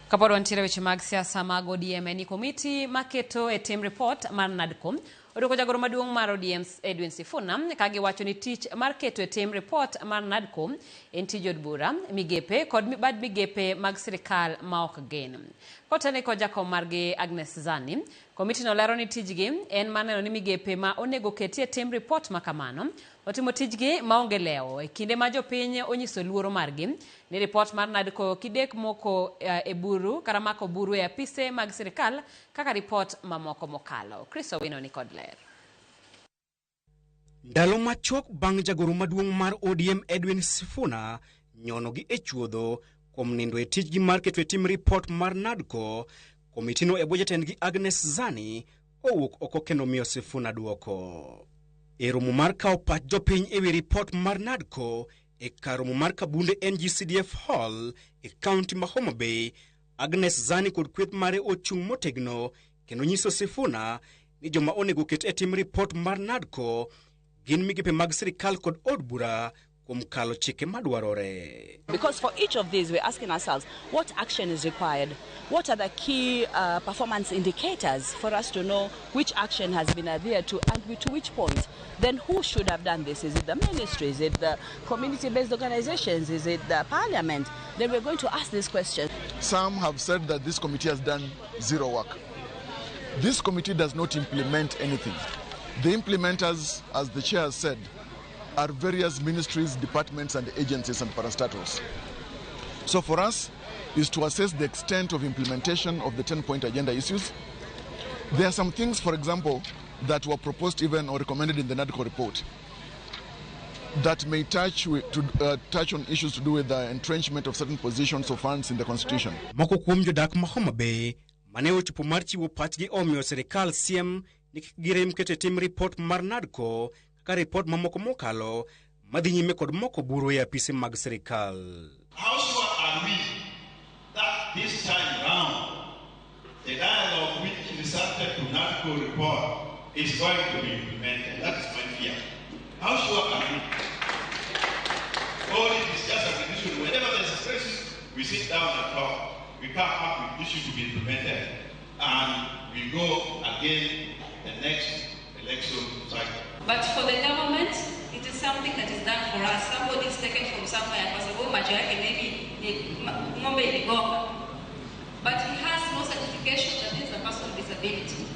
Kapod wantiere weche mag siasa mag ODM en ni komiti maketo e tim ripot mar NADCO odwoko jagoro maduong' mar ODM Edwin Sifuna ka giwacho ni tich mar keto e tim ripot mar NADCO en tij od bura, migepe kod bad migepe mag sirikal ma ok gen. Kotene kod jakom margi Agnes Zani, komitino lero ni tijgi en mar neno ni migepe ma onego ketie tim ripot ma kamano otimo tijgi maonge lewo e kinde ma jopiny onyiso luoro margi ni ripot mar NADCO kidek moko e buru kata mako buru e apise mag sirikal kaka ripot mamoko mokalo. Chris Owino ni kod ler. Ndalo machuok bang' jagoro maduong' mar ODM Edwin Sifuna nyonogi e chuodho kuom nindo e tijgi mar keto e tim ripot mar NADCO, komitino e bwo jatendgi Agnes Zani owuok oko kendo miyo Sifuna duoko. E romo mar kawo pach jopiny e wi ripot mar NADCO e kar romo mar Kabunde NGCDF Hall e kaunti ma Homa Bay, Agnes Zani kod kweth mare ochung' motegno kendo nyiso Sifuna ni joma onego ket e tim ripot mar NADCO gin migepe mag sirikal kod od bura kuom kalo chike madwarore. Because for each of these, we're asking ourselves, what action is required? What are the key performance indicators for us to know which action has been adhered to and to which point? Then who should have done this? Is it the ministry? Is it the community-based organizations? Is it the parliament? Then we're going to ask this question. Some have said that this committee has done zero work. This committee does not implement anything. The implementers, as the chair has said, are various ministries, departments, and agencies and parastatals. So for us, is to assess the extent of implementation of the 10-point agenda issues. There are some things, for example, that were proposed even or recommended in the NADCO report that may touch on issues to do with the entrenchment of certain positions of funds in the Constitution. Moko kuom jodak ma Homa Bay mane ochopo mar chiwo pachgi omiyo sirikal siem ni kik girem keto e tim ripot mar NADCO kaka ripot mamoko mokalo madhi nyime kod moko buru e apise mag sirikal. How sure are we that this time round the dialogue which resulted to NADCO report is going to be implemented? That is my fear. How sure are we? Or it is just a tradition. Whenever there is a crisis, we sit down and talk. We come up with issues to be implemented, and we go again the next election cycle. But for the government, it is something that is done for us. Somebody is taken from somewhere kwa sababu macho yake maybe ni ng'ombe iligonga. But he has no certification that he is a person with disability.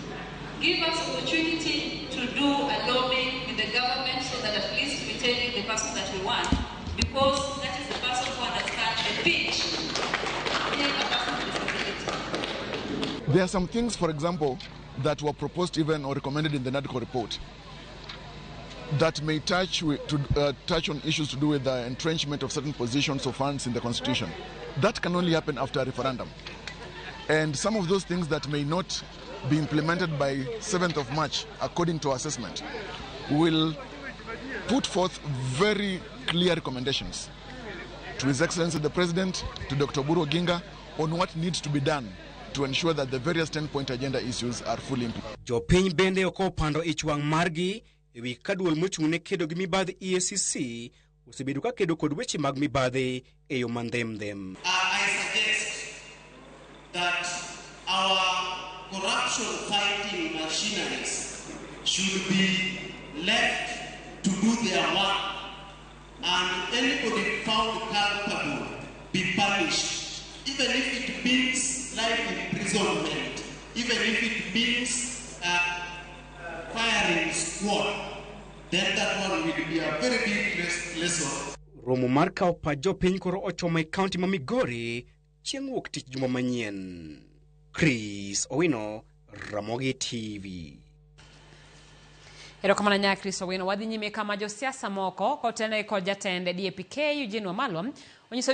Give us opportunity to do a lobbying with the government so that at least we tell you the person that we want, because that is the person who understands the pitch being a person with disability. There are some things, for example, that were proposed even or recommended in the NADCO report that may touch on issues to do with the entrenchment of certain positions of funds in the Constitution. That can only happen after a referendum. And some of those things that may not be implemented by 7th of March, according to our assessment, will put forth very clear recommendations to His Excellency the President, to Dr. Oburu Oginga, on what needs to be done to ensure that the various 10-point agenda issues are fully implemented. Jopiny bende ok opando ich wang' margi e wi ka duol mochung' ne kedo gi mibadhi EACC osebedo ka kedo kod weche mag mibadhi e yo mandhemdhem. I suggest that our corruption fighting machineries should be left to do their work, and anybody found culpable be punished, even if it means life imprisonment, even if it means firing squad, then that one will be a very big lesson. Romo mar kawo pach jopiny koro ochomo e kaunti ma Migori chieng' wuok tich juma manyien. Chris Owino, Ramogi TV. Erokamano nya Chris Owino. Wadhi nyime kama josiasa moko kotenore kod jatend DAP-K Eugene Wamalwa onyiso